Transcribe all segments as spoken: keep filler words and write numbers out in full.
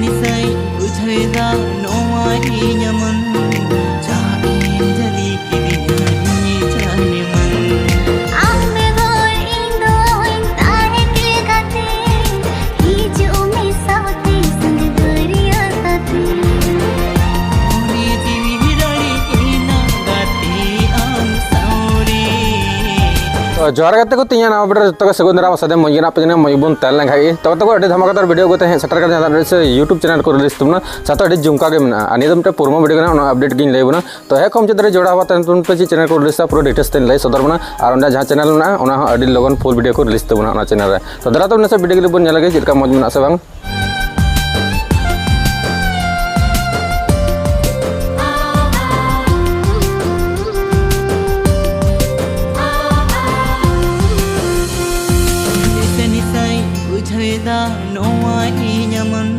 ᱱᱤᱥᱟᱹᱭ ᱵᱩᱡᱷᱟᱹᱣᱮᱫᱟ ᱱᱚᱣᱟ ᱤᱧ ᱢᱚᱱ, ᱡᱟᱦᱟᱸ ᱤᱧ ᱡᱟᱹᱞᱤ ᱠᱤᱫᱤᱧᱟ ᱤᱧ ᱡᱟᱱᱮ ᱢᱚᱱ᱾ ᱟᱢ ᱵᱮᱜᱚᱨ ᱤᱧ ᱫᱚ ᱚᱦᱚᱧ ᱛᱟᱦᱮᱸ ᱠᱮ ᱜᱟᱛᱮ, ᱦᱤᱡᱩᱜ ᱢᱮ ᱥᱟᱶᱛᱮ ᱥᱟᱸᱜᱮ ᱵᱟᱹᱨᱭᱟᱹᱛ ᱟᱛᱮ᱾ ᱢᱚᱱᱮ ᱡᱤᱣᱤ ᱨᱟᱲᱮᱡ ᱮᱱᱟ ᱜᱟᱛᱮ ᱟᱢ ᱥᱟᱶᱨᱮ᱾ ᱛᱚ, ᱡᱚᱦᱟᱨ ᱜᱟᱛᱮ ᱠᱚ, ᱛᱮᱦᱮᱧᱟᱜ ᱱᱟᱣᱟ video ᱨᱮ ᱡᱚᱛᱚ ᱜᱮ ᱥᱟᱹᱜᱩᱱ ᱫᱟᱨᱟᱢ᱾ ᱟᱥᱟ ᱫᱟᱹᱧ ᱢᱚᱡᱽ ᱜᱮ ᱢᱮᱱᱟᱜ ᱯᱮ ᱡᱟᱹᱱᱤᱡ, ᱢᱚᱡᱽ ᱵᱚᱱ ᱛᱟᱦᱮᱸ ᱞᱮᱱ ᱠᱷᱟᱡ ᱜᱮ᱾ ᱛᱚ, ᱜᱟᱛᱮ ᱠᱚ, ᱟᱹᱰᱤ ᱫᱷᱟᱢᱟᱠᱟᱫᱟᱨ video ᱠᱚᱛᱮ ᱦᱮᱡ ᱥᱮᱴᱮᱨ ᱠᱟᱱᱟ ᱡᱟᱦᱟᱸ ᱫᱚ ᱥᱮ YouTube channel ᱠᱚ release ᱛᱟᱵᱚᱱᱟ, ᱥᱟᱶᱛᱮ ᱟᱹᱰᱤ ᱡᱷᱩᱢᱠᱟ ᱜᱮ ᱢᱮᱱᱟᱜᱼᱟ᱾ ᱟᱨ ᱱᱤᱭᱟᱹ ᱫᱚ ᱢᱤᱫᱴᱮᱱ promo video ᱠᱟᱱᱟ, ᱚᱱᱟ update ᱜᱤᱧ ᱞᱟᱹᱭ ᱟᱵᱚᱱᱟ᱾ ᱛᱚ, ᱦᱮᱸ ᱠᱚ, ᱢᱩᱪᱟᱹᱫ ᱫᱷᱟᱹᱨᱤᱡ ᱡᱚᱲᱟᱣ ᱠᱟᱛᱮ ᱱᱤᱛᱚᱝ ᱯᱮ ᱪᱮᱫ channel ᱠᱚ release ᱟ, ᱯᱩᱨᱟᱹ details ᱛᱮᱧ ᱞᱟᱹᱭ ᱥᱚᱫᱚᱨ ᱵᱚᱱᱟ᱾ ᱟᱨ ᱚᱸᱰᱮ ᱡᱟᱦᱟᱸ channel ᱢᱮᱱᱟᱜᱼᱟ, ᱚᱱᱟ ᱦᱚᱸ ᱟᱹᱰᱤ ᱞᱚᱜᱚᱱ full video ᱠᱚ release ᱛᱟᱵᱚᱱᱟ ᱚᱱᱟ channel ᱨᱮ᱾ ᱛᱚ, ᱫᱮᱞᱟ ᱛᱚᱵᱮ ᱱᱟᱥᱮ video clip ᱵᱚᱱ ᱧᱮᱞ ᱞᱮᱜᱮ, ᱪᱮᱫ ᱞᱮᱠᱟ ᱢᱚᱡᱽ ᱢᱮᱱᱟᱜᱼᱟ ᱥᱮ ᱵᱟᱝ᱾ ᱱᱤᱥᱟᱹ ᱱᱤᱥᱟᱹᱭ ᱵᱩᱡᱷᱟᱹᱣᱮᱫᱟ ᱱᱚᱣᱟ ᱤᱧ ᱢᱚᱱ,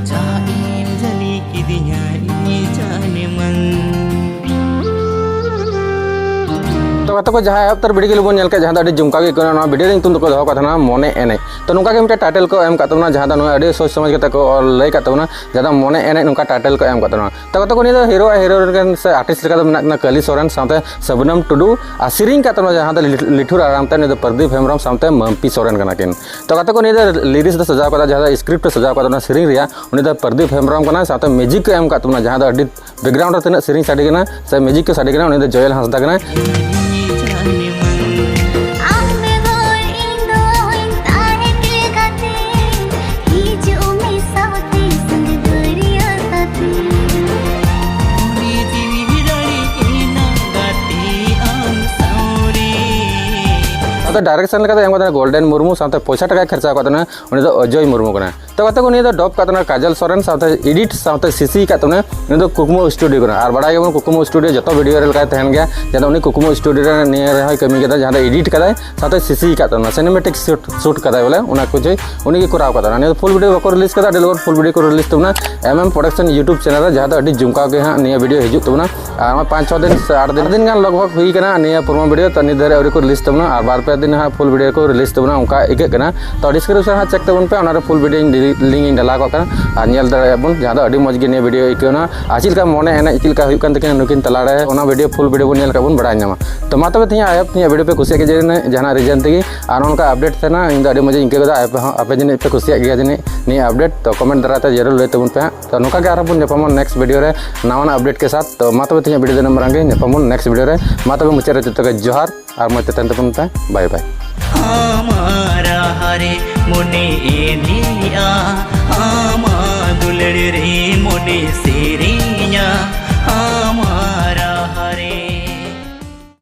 ᱡᱟᱦᱟᱸ ᱤᱧ ᱡᱟᱹᱞᱤ ᱠᱤᱫᱤᱧᱟ ᱤᱧ ᱡᱟᱱᱮ ᱢᱚᱱ᱾ ᱛᱚ ᱜᱟᱛᱮ ᱠᱚ, ᱡᱟᱦᱟᱸ ᱮᱦᱚᱵ ᱩᱛᱟᱹᱨ video clip ᱵᱚᱱ ᱧᱮᱞ ᱠᱮᱫ, ᱡᱟᱦᱟᱸ ᱫᱚ ᱟᱹᱰᱤ ᱡᱷᱩᱢᱠᱟ ᱜᱮ ᱟᱹᱭᱠᱟᱹᱣ ᱮᱱᱟ᱾ ᱱᱚᱣᱟ video ᱨᱮ ᱧᱩᱛᱩᱢ ᱫᱚᱠᱚ ᱫᱚᱦᱚ ᱠᱟᱜ ᱛᱟᱦᱮᱱᱟ ᱢᱚᱱᱮ ᱮᱱᱮᱡ᱾ ᱛᱚ ᱱᱚᱝᱠᱟ ᱜᱮ ᱢᱤᱫᱴᱮᱱ title ᱠᱚ ᱮᱢ ᱠᱟᱜ ᱛᱟᱵᱚᱱᱟ, ᱡᱟᱦᱟᱸ ᱫᱚ ᱱᱚᱣᱟ ᱟᱹᱰᱤ ᱥᱚᱡᱽ ᱥᱚᱢᱟᱡᱽ ᱠᱟᱛᱮ ᱠᱚ ᱚᱞ ᱞᱟᱹᱭ ᱠᱟᱜ ᱛᱟᱵᱚᱱᱟ, ᱡᱟᱦᱟᱸ ᱫᱚ ᱢᱚᱱᱮ ᱮᱱᱮᱡ ᱱᱚᱝᱠᱟ title ᱠᱚ ᱮᱢ ᱠᱟᱜ ᱛᱟᱵᱚᱱᱟ᱾ ᱛᱚ ᱜᱟᱛᱮ ᱠᱚ, ᱱᱤᱭᱟᱹ ᱫᱚ hero ᱟᱨ heroine ᱨᱮᱱ ᱥᱮ artist ᱞᱮᱠᱟ ᱫᱚ ᱢᱮᱱᱟᱜ ᱠᱤᱱᱟ ᱠᱟᱹᱞᱤ ᱥᱚᱨᱮᱱ ᱥᱟᱶᱛᱮ ᱥᱟᱵᱱᱟᱢ ᱴᱩᱰᱩ, ᱟᱨ ᱥᱮᱨᱮᱧ ᱠᱟᱜ ᱛᱟᱵᱚᱱᱟ ᱡᱟᱦᱟᱸ ᱫᱚ ᱞᱤᱴ-, ᱞᱤᱴᱷᱩᱨ ᱟᱨᱟᱢ ᱛᱮ, ᱱᱩᱭ ᱫᱚ ᱯᱨᱚᱫᱤᱯ ᱦᱮᱢᱵᱨᱚᱢ ᱥᱟᱶᱛᱮ ᱢᱟᱹᱢᱯᱤ ᱥᱚᱨᱮᱱ ᱠᱟᱱᱟ ᱠᱤᱱ᱾ ᱛᱚ ᱜᱟᱛᱮ ᱠᱚ, ᱱᱤᱭᱟᱹ ᱫᱚ lyrics ᱫᱚ ᱥᱟᱡᱟᱣ ᱠᱟᱫᱟ, ᱡᱟᱦᱟᱸ ᱫᱚ script ᱮ ᱥᱟᱡᱟᱣ ᱠᱟᱫᱟ ᱚᱱᱟ ᱥᱮᱨᱮᱧ ᱨᱮᱭᱟᱜ, ᱩᱱᱤ ᱫᱚ ᱯᱨᱚᱫᱤᱯ ᱦᱮᱢᱵᱨᱚᱢ ᱠᱟᱱᱟ, ᱥᱟᱶᱛᱮ music ᱠᱚ ᱮᱢ ᱠᱟᱜ ᱛᱟᱵᱚᱱᱟ, ᱡᱟᱦᱟᱸ ᱫᱚ ᱟᱹᱰᱤ background ᱨᱮ ᱛᱤᱱᱟᱹᱜ ᱥᱮᱨᱮᱧ ᱥᱟᱰᱮ ᱠᱟᱱᱟ ᱥᱮ music ᱠᱚ ᱥᱟᱰᱮ ᱠᱟᱱᱟ, ᱩᱱᱤ ᱫᱚ ᱡᱚᱭᱮᱞ ᱦᱟᱸᱥᱫᱟ ᱠᱟᱱᱟᱭ᱾ ᱟᱢ ᱵᱮᱜᱚᱨ ᱤᱧ ᱫᱚ ᱚᱦᱚᱧ ᱛᱟᱦᱮᱸ ᱠᱮ ᱜᱟᱛᱮ, ᱦᱤᱡᱩᱜ ᱢᱮ ᱥᱟᱶᱛᱮ ᱥᱟᱸᱜᱮ ᱵᱟᱹᱨᱭᱟᱹᱛ ᱟᱛᱮ᱾ ᱢᱚᱱᱮ ᱡᱤᱣᱤ ᱨᱟᱲᱮᱡ ᱮᱱᱟ ᱜᱟᱛᱮ ᱟᱢ ᱥᱟᱶᱨᱮ᱾ ᱟᱫᱚ direction ᱞᱮᱠᱟᱛᱮ ᱮᱢ ᱠᱟᱫᱟ ᱜᱳᱞᱰᱮᱱ ᱢᱩᱨᱢᱩ, ᱥᱟᱶᱛᱮ ᱯᱚᱭᱥᱟ ᱴᱟᱠᱟᱭ ᱠᱷᱚᱨᱪᱟ ᱠᱟᱫ ᱛᱟᱦᱮᱱᱟ, ᱩᱱᱤ ᱫᱚ ᱚᱡᱚᱭ ᱢᱩᱨᱢᱩ ᱠᱟᱱᱟᱭ᱾ ᱛᱚ ᱜᱟᱛᱮ ᱠᱚ, ᱱᱤᱭᱟᱹ ᱫᱚ dub ᱠᱟᱜ ᱛᱟᱵᱚᱱᱟ ᱠᱟᱡᱚᱞ ᱥᱚᱨᱮᱱ, ᱥᱟᱶᱛᱮ edit ᱥᱟᱶᱛᱮ CC ᱠᱟᱜ ᱛᱟᱵᱚᱱᱟ, ᱩᱱᱤ ᱫᱚ ᱠᱩᱠᱢᱩ studio ᱠᱟᱱᱟ᱾ ᱟᱨ ᱵᱟᱲᱟᱭ ᱜᱮᱭᱟᱵᱚᱱ ᱠᱩᱠᱢᱩ studio ᱡᱚᱛᱚ video ᱨᱮ ᱞᱮᱠᱟᱭ ᱛᱟᱦᱮᱱ ᱜᱮᱭᱟ, ᱡᱟᱦᱟᱸ ᱫᱚ ᱩᱱᱤ ᱠᱩᱠᱢᱩ studio ᱨᱮ ᱱᱤᱭᱟᱹ ᱨᱮᱦᱚᱸᱭ ᱠᱟᱹᱢᱤ ᱠᱮᱫᱟ, ᱡᱟᱦᱟᱸ ᱫᱚ edit ᱠᱟᱫᱟᱭ ᱥᱟᱶᱛᱮ CC ᱠᱟᱜ ᱛᱟᱵᱚᱱᱟ, cinematic shoot, shoot ᱠᱟᱫᱟᱭ ᱵᱚᱞᱮ, ᱚᱱᱟ ᱠᱚ ᱡᱮ ᱩᱱᱤ ᱜᱮ ᱠᱚᱨᱟᱣ ᱠᱟᱫᱟ᱾ ᱱᱤᱭᱟᱹ ᱫᱚ full video ᱵᱟᱠᱚ release ᱠᱟᱫᱟ, ᱟᱹᱰᱤ ᱞᱚᱜᱚᱱ full video ᱠᱚ release ᱛᱟᱵᱚᱱᱟ M M Production YouTube channel ᱨᱮ, ᱡᱟᱦᱟᱸ ᱫᱚ ᱟᱹᱰᱤ ᱡᱷᱩᱢᱠᱟᱣ ᱜᱮ ᱦᱟᱸᱜ ᱱᱤᱭᱟᱹ video ᱦᱤᱡᱩᱜ ᱛᱟᱵᱚᱱᱟ᱾ ᱟᱨ ᱱᱚᱜᱼᱚᱭ ᱯᱟᱸᱪ ᱪᱷᱚ ᱫᱤᱱ ᱥᱮ ᱟᱴ ᱫᱤᱱ, ᱟᱴ ᱫᱤᱱ ᱜᱟᱱ ᱞᱚᱜᱽ ᱵᱷᱚᱜᱽ ᱦᱩᱭ ᱠᱟᱱᱟ ᱱᱤᱭᱟᱹ promo video, ᱛᱚ ᱱᱤᱛ ᱫᱷᱟᱹᱨᱤᱡ ᱟᱹᱣᱨᱤ ᱠᱚ release ᱛᱟᱵᱚᱱᱟ, ᱟᱨ ᱵᱟᱨ ᱯᱮ ᱫᱤᱱ ᱦᱟᱸᱜ full video ᱠᱚ release ᱛᱟᱵᱚᱱᱟ ᱚᱱᱠᱟ ᱟᱹᱭᱠᱟᱹᱜ ᱠᱟᱱᱟ᱾ ᱛᱚ description ᱦᱟᱸᱜ check ᱛᱟᱵᱚᱱ ᱯᱮ, ᱚᱱᱟ ᱨᱮ full video ᱤᱧ ᱞᱤᱝᱠ ᱤᱧ ᱰᱟᱞᱟᱣ ᱠᱟᱜ ᱠᱟᱱᱟ, ᱟᱨ ᱧᱮᱞ ᱫᱟᱲᱮᱭᱟᱜ ᱵᱚᱱ, ᱡᱟᱦᱟᱸ ᱫᱚ ᱟᱹᱰᱤ ᱢᱚᱡᱽ ᱜᱮ ᱱᱤᱭᱟᱹ ᱵᱷᱤᱰᱤᱭᱳ ᱟᱹᱭᱠᱟᱹᱣ ᱮᱱᱟ᱾ ᱟᱨ ᱪᱮᱫ ᱞᱮᱠᱟ ᱢᱚᱱᱮ ᱮᱱᱮᱡ ᱪᱮᱫ ᱞᱮᱠᱟ ᱦᱩᱭᱩᱜ ᱠᱟᱱ ᱛᱟᱹᱠᱤᱱᱟ ᱱᱩᱠᱤᱱ ᱛᱟᱞᱟᱨᱮ, ᱚᱱᱟ ᱵᱷᱤᱰᱤᱭᱳ ᱯᱷᱩᱞ ᱵᱷᱤᱰᱤᱭᱳ ᱵᱚᱱ ᱧᱮᱞ ᱞᱮᱠᱷᱟᱱ ᱵᱚᱱ ᱵᱟᱲᱟᱭ ᱧᱟᱢᱟ᱾ ᱛᱚ ᱢᱟ ᱛᱚᱵᱮ ᱛᱮᱦᱮᱧᱟᱜ ᱟᱭᱳ ᱛᱮᱦᱮᱧᱟᱜ ᱵᱷᱤᱰᱤᱭᱳ ᱯᱮ ᱠᱩᱥᱤᱭᱟᱜ ᱜᱮᱭᱟ ᱡᱟᱹᱱᱤᱡ ᱡᱟᱦᱟᱱᱟᱜ ᱨᱤᱡᱮᱱ ᱛᱮᱜᱮ, ᱟᱨ ᱱᱚᱝᱠᱟ ᱟᱯᱰᱮᱴ ᱛᱟᱦᱮᱱᱟ, ᱤᱧ ᱫᱚ ᱟᱹᱰᱤ ᱢᱚᱡᱽ ᱤᱧ ᱟᱹᱭᱠᱟᱹᱣ ᱠᱮᱫᱟ᱾ ᱟᱯᱮ ᱦᱚᱸ, ᱟᱯᱮ ᱡᱟᱹᱱᱤᱡ ᱯᱮ ᱠᱩᱥᱤᱭᱟᱜ ᱜᱮᱭᱟ ᱡᱟᱹᱱᱤᱡ ᱱᱤᱭᱟᱹ ᱟᱯᱰᱮᱴ, ᱛᱚ ᱠᱚᱢᱮᱱᱴ ᱫᱟᱨᱟᱭ ᱛᱮ ᱡᱟᱹᱨᱩᱲ ᱞᱟᱹᱭ ᱛᱟᱵᱚᱱ ᱯᱮ ᱦᱟᱸᱜ᱾ ᱛᱚ ᱱᱚᱝᱠᱟ ᱜᱮ ᱟᱨᱦᱚᱸ ᱵᱚᱱ ᱧᱟᱯᱟᱢᱟ ᱱᱮᱠᱥᱴ ᱵᱷᱤᱰᱤᱭᱳ ᱨᱮ ᱱᱟᱣᱟᱱᱟᱜ ᱟᱯᱰᱮᱴ ᱠᱮ ᱥᱟᱛᱷ᱾ ᱛᱚ ᱢᱟ ᱛᱚᱵᱮ ᱛᱮᱦᱮᱧᱟᱜ ᱵᱷᱤᱰᱤᱭᱳ ᱫᱚ ᱱᱤᱱᱟᱹᱜ ᱢᱟᱨᱟᱝ ᱜᱮ, ᱧᱟᱯᱟᱢ ᱵᱚᱱ ᱱᱮᱠᱥᱴ ᱵᱷᱤᱰᱤᱭᱳ ᱨᱮ᱾ ᱢᱟ ᱛᱚᱵᱮ ᱢᱩᱪᱟᱹᱫ ᱨᱮ ᱡᱚᱛᱚ ᱜᱮ ᱡᱚᱦᱟᱨ ᱟᱨ ᱢᱚᱡᱽ ᱛᱮ ᱛᱟᱦᱮᱱ ᱛᱟᱵᱚᱱ ᱯᱮ, ᱵᱟᱭ ᱵᱟᱭ᱾ ᱟᱢᱟᱨ ᱦᱟᱨᱮ ᱢᱚᱱᱮ ᱮᱱᱮᱡᱼᱟ, ᱟᱢᱟᱜ ᱫᱩᱞᱟᱹᱲ ᱨᱮ ᱢᱚᱱᱮ ᱥᱮᱨᱮᱧᱟ᱾